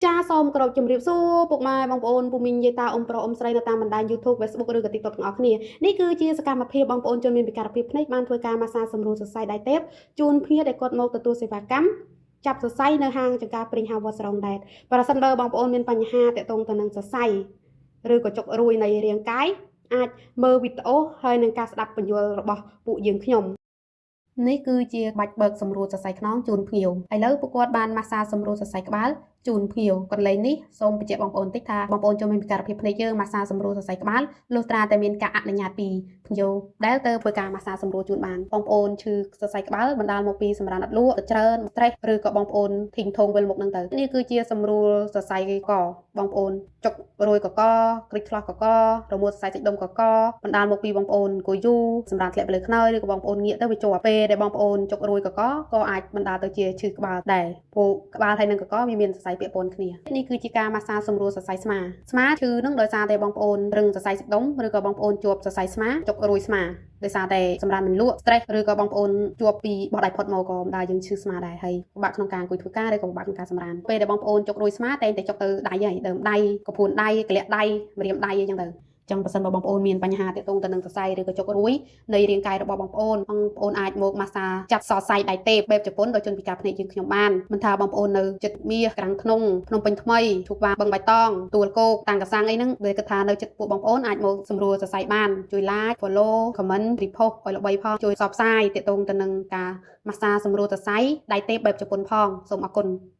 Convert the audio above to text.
ចាសូមគោរពជម្រាបសួរពុកម៉ែបងប្អូនពូមីងយាយតាអ៊ំប្រុសអ៊ំស្រីនៅតាមបណ្ដាញ YouTube Facebook ឬក៏ TikTok ទាំងអស់គ្នានេះគឺជាសកម្មភាពបងប្អូនជនមានពិការភាពភ្នែកបានធ្វើការម៉ាស្សាសម្រួលសរសៃដៃទេពជូនភ្ញៀវដែលគាត់មកទទួលសេវាកម្មចាប់សរសៃនៅហាងចង្ការព្រីងហាវត្តសរងដែតប្រសិនបើបងប្អូនមានបញ្ហាតាក់ទងទៅនឹងសរសៃឬក៏ចុករួយនៃរាងកាយអាចមើលវីដេអូហើយនឹងការស្ដាប់បញ្យលរបស់ពួកយើងខ្ញុំនេះគឺជាបាច់បើកសម្រួលសរសៃខ្នងជូនភ្ញៀវឥឡូវពួកគាត់បានម៉ាស្សាសម្រួលសរសៃក្បាលជូនភ្ញៀវកន្លែងនេះសូមបញ្ជាក់បងប្អូនតិចថាបងប្អូនចូលមានពិការភាពភ្នែកយើងម៉ាស្សាសម្រួលសរសៃក្បាលលុះត្រាតែមានការអនុញ្ញាតពីភ្ញៀវដែលទៅធ្វើការម៉ាស្សាសម្រួលជូនបានបងប្អូនឈឺសរសៃក្បាលបណ្ដាលមកពីសម្រានអត់លក់ទៅច្រើន stress ឬក៏បងប្អូនធីងធងវិលមុខហ្នឹងទៅនេះគឺជាសម្រួលសរសៃកបងប្អូនចុករួយកកក្រិចឆ្លោះកករមួតសរសៃសាច់ដុំកកបណ្ដាលមកពីបងប្អូនអង្គុយយូរសម្រានធ្លាក់ទៅលើខ្នើយឬក៏បងប្អូនងាកទៅវាជាប់ពេលដែលបងប្អូនចុករួយកកក៏អាចបណ្ដាលទៅជាឈឺក្បាលដែរព្រោះក្បាលហើយនឹងកកវាមានសរសៃពាក់ព័ន្ធគ្នានេះគឺជាការម៉ាស្សាសម្រួលសរសៃស្មាស្មាឈឺនឹងដោយសារតែបងប្អូនរឹងសរសៃសាច់ដុំឬក៏បងប្អូនជាប់សរសៃស្មាចុករួយស្មាដោយសារតែសម្រាប់មិនលក់ stress ឬក៏បងប្អូនជាប់ពីបោះដៃផុតមកក៏បណ្ដាលយើងឈឺស្មាដែរហើយពិបាកក្នុងការអង្គុយធ្វើការឬក៏ពិបាកក្នុងការសម្រានពេលដែលបងប្អូនចុករួយស្មាតែងតែចុកទៅដៃហើយដើមដៃកពួនដៃកលាក់ដៃម្រាមដៃអីចឹងទៅចឹងបើសិនបើបងប្អូនមានបញ្ហាទាក់ទងទៅនឹងសរសៃឬក៏ចុករួយនៃរាងកាយរបស់បងប្អូនបងប្អូនអាចមកម៉ាស្សាចាប់សរសៃដៃទេពបែបជប៉ុនដោយជនពិការភ្នែកយើងខ្ញុំបានមិនថាបងប្អូននៅចិត្តមាសក្រាំងធ្នង់ភ្នំពេញថ្មីឈូកវ៉ាបឹងបៃតងទួលគោកតាំងកសាំងអីហ្នឹងវាគិតថានៅចិត្តពួកបងប្អូនអាចមកសម្រួលសរសៃបានជួយ like follow comment repost ឲ្យល្បីផងជួយផ្សព្វផ្សាយទាក់ទងទៅនឹងការម៉ាស្សាសម្រួលសរសៃដៃទេពបែបជប៉ុនផងសូមអរគុណ។